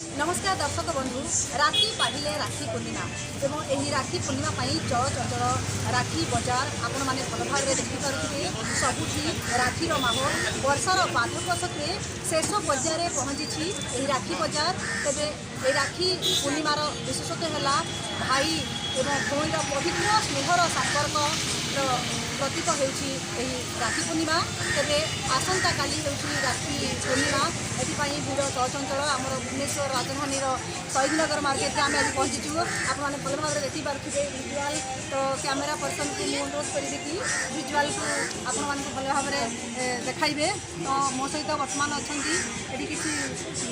ନମସ୍କାର ଦର୍ଶକ ବନ୍ଧୁ। ରାତି ପାହିଲେ ରାକ୍ଷୀ ପୂର୍ଣ୍ଣିମା ଏବଂ ଏହି ରାକ୍ଷୀ ପୂର୍ଣ୍ଣିମା ପାଇଁ ଚଳଚଞ୍ଚଳ ରାକ୍ଷୀ ବଜାର। ଆପଣମାନେ ଭଲ ଭାବରେ ଦେଖିପାରୁଥିବେ, ସବୁଠି ରାକ୍ଷୀର ମାହୋଲ। ବର୍ଷାର ବାଧକ ସତ୍ତ୍ୱେ ଶେଷ ପର୍ଯ୍ୟାୟରେ ପହଞ୍ଚିଛି ଏହି ରାକ୍ଷୀ ବଜାର। ତେବେ ଏହି ରାକ୍ଷୀ ପୂର୍ଣ୍ଣିମାର ବିଶେଷତ୍ୱ ହେଲା ଭାଇ ଏବଂ ଭଉଣୀର ପବିତ୍ର ସ୍ନେହର ସମ୍ପର୍କର ପ୍ରତୀକ ହେଉଛି ଏହି ରାକ୍ଷୀ ପୂର୍ଣ୍ଣିମା। ତେବେ ଆସନ୍ତାକାଲି ହେଉଛି ରାକ୍ଷୀ ପୂର୍ଣ୍ଣିମା। ଏଥିପାଇଁ ଭିଡ଼ ଚଳଚଞ୍ଚଳ। ଆମର ଭୁବନେଶ୍ୱର ରାଜଧାନୀର ଶହୀଦନଗର ମାର୍କେଟରେ ଆମେ ଆଜି ପହଞ୍ଚିଛୁ। ଆପଣମାନେ ଭଲ ଭାବରେ ଦେଖିପାରୁଥିବେ ଭିଜୁଆଲ୍। ତ କ୍ୟାମେରା ପର୍ସନକୁ ମୁଁ ଅନୁରୋଧ କରିବି କି ଭିଜୁଆଲ୍କୁ ଆପଣମାନଙ୍କୁ ଭଲ ଭାବରେ ଦେଖାଇବେ। ତ ମୋ ସହିତ ବର୍ତ୍ତମାନ ଅଛନ୍ତି ଏଠି କିଛି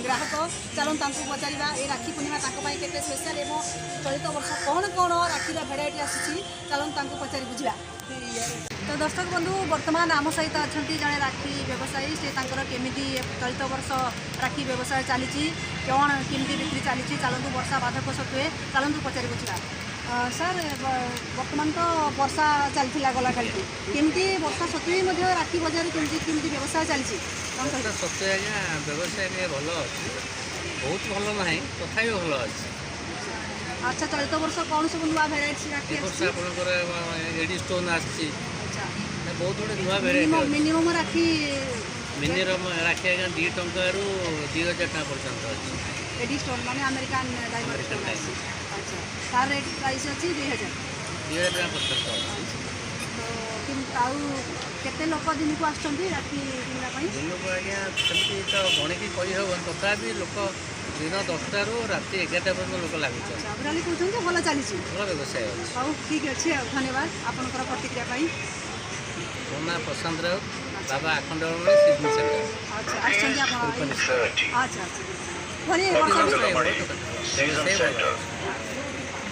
ଗ୍ରାହକ। ଚାଲନ୍ତୁ ତାଙ୍କୁ ପଚାରିବା, ଏ ରାକ୍ଷୀ ପୂର୍ଣ୍ଣିମା ତାଙ୍କ ପାଇଁ କେତେ ସ୍ପେଶାଲ ଏବଂ ଚଳିତ ବର୍ଷ କ'ଣ କ'ଣ ରାକ୍ଷୀର ଭେରାଇଟି ଆସିଛି। ଚାଲନ୍ତୁ ତାଙ୍କୁ ପଚାରି ବୁଝିବା। ତ ଦର୍ଶକ ବନ୍ଧୁ, ବର୍ତ୍ତମାନ ଆମ ସହିତ ଅଛନ୍ତି ଜଣେ ରାକ୍ଷୀ ବ୍ୟବସାୟୀ। ସେ ତାଙ୍କର କେମିତି ଚଳିତ ବର୍ଷ ରାକ୍ଷୀ ବ୍ୟବସାୟ ଚାଲିଛି, କ'ଣ କେମିତି ବିକ୍ରି ଚାଲିଛି, ଚାଲନ୍ତୁ, ବର୍ଷା ବାଧକ ସତ୍ତ୍ୱେ ଚାଲନ୍ତୁ ପଚାରି ବୁଝିବା। ସାର୍, ବର୍ତ୍ତମାନ ତ ବର୍ଷା ଚାଲିଥିଲା ଗଲା କାଲିଠୁ। କେମିତି ବର୍ଷା ସତ୍ତ୍ୱେ ମଧ୍ୟ ରାକ୍ଷୀ ବଜାରରେ କେମିତି କେମିତି ବ୍ୟବସାୟ ଚାଲିଛି, କ'ଣ କହିବେ? ବର୍ଷା ସତ୍ତ୍ୱେ ଆଜ୍ଞା, ବ୍ୟବସାୟ ଟିକେ ଭଲ ଅଛି। ବହୁତ ଭଲ ନାହିଁ, ତଥାପି ଭଲ ଅଛି। ଆଚ୍ଛା, ଚଳିତ ବର୍ଷ କ'ଣ ସବୁ ନୂଆ ଭେରାଇଟି ରାକ୍ଷୀ ଏ ବର୍ଷ ଆସିଛି? ଆପଣଙ୍କର ଏଡି ଷ୍ଟୋନ୍ ଆସିଛି। ବହୁତ ଗୁଡ଼ିଏ ନୂଆ ଭେରାଇଟି ମିନିମମ୍ ଅଛି। ମିନିମମ୍ ରାକ୍ଷୀ? ମିନିମମ୍ ରାକ୍ଷୀ ଆଜ୍ଞା, 2 ଟଙ୍କାରୁ 2000 ଟଙ୍କା ପର୍ଯ୍ୟନ୍ତ ଅଛି। ଏଡି ଷ୍ଟୋନ୍ ମାନେ ଆମେରିକାନ ଡାଇମଣ୍ଡ ଆମେରିକାନ ଷ୍ଟୋନ୍ ଆସିଛି। ଡାଇମଣ୍ଡ। ଆଚ୍ଛା, ତାର ରେଟ୍ ପ୍ରାଇସ୍ ଅଛି 2000? 2000 ଟଙ୍କା ପର୍ଯ୍ୟନ୍ତ ଅଛି। ତ ଆଉ କେତେ ଲୋକ ଦିନକୁ ଆସୁଛନ୍ତି ରାକ୍ଷୀ କିଣିବା ପାଇଁ? ଦିନକୁ ଆଜ୍ଞା, ସେମିତି ତ ଗଣିକି କହିହେବନି। ତଥାପି ଲୋକ ଦିନ 10ଟାରୁ ରାତି 11ଟା ପର୍ଯ୍ୟନ୍ତ ଲୋକ ଲାଗୁଛନ୍ତି। ଆଚ୍ଛା, ଓଭରାଲି କହୁଛନ୍ତି ଯେ ଭଲ ଚାଲିଛି। ଭଲ ବ୍ୟବସାୟ ଅଛି। ହଉ, ଠିକ୍ ଅଛି। ଆଉ ଧନ୍ୟବାଦ ଆପଣଙ୍କର ପ୍ରତିକ୍ରିୟା ପାଇଁ। ମୋ ନାଁ ପ୍ରଶାନ୍ତ ରାଉତ, ବାବା ଆଖଣ୍ଡଳମଣି ସିଜନ ସେଣ୍ଟର। ଆଚ୍ଛା, ଆସିଛନ୍ତି ଆପଣ? ଆଚ୍ଛା ଆଚ୍ଛା ଭଳି ବର୍ଷା ବ୍ୟବସାୟ ଭଲ ଅଛି,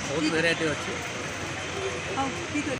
ବହୁତ ଭେରାଇଟି ଅଛି। ହଉ, ଠିକ୍ ଅଛି।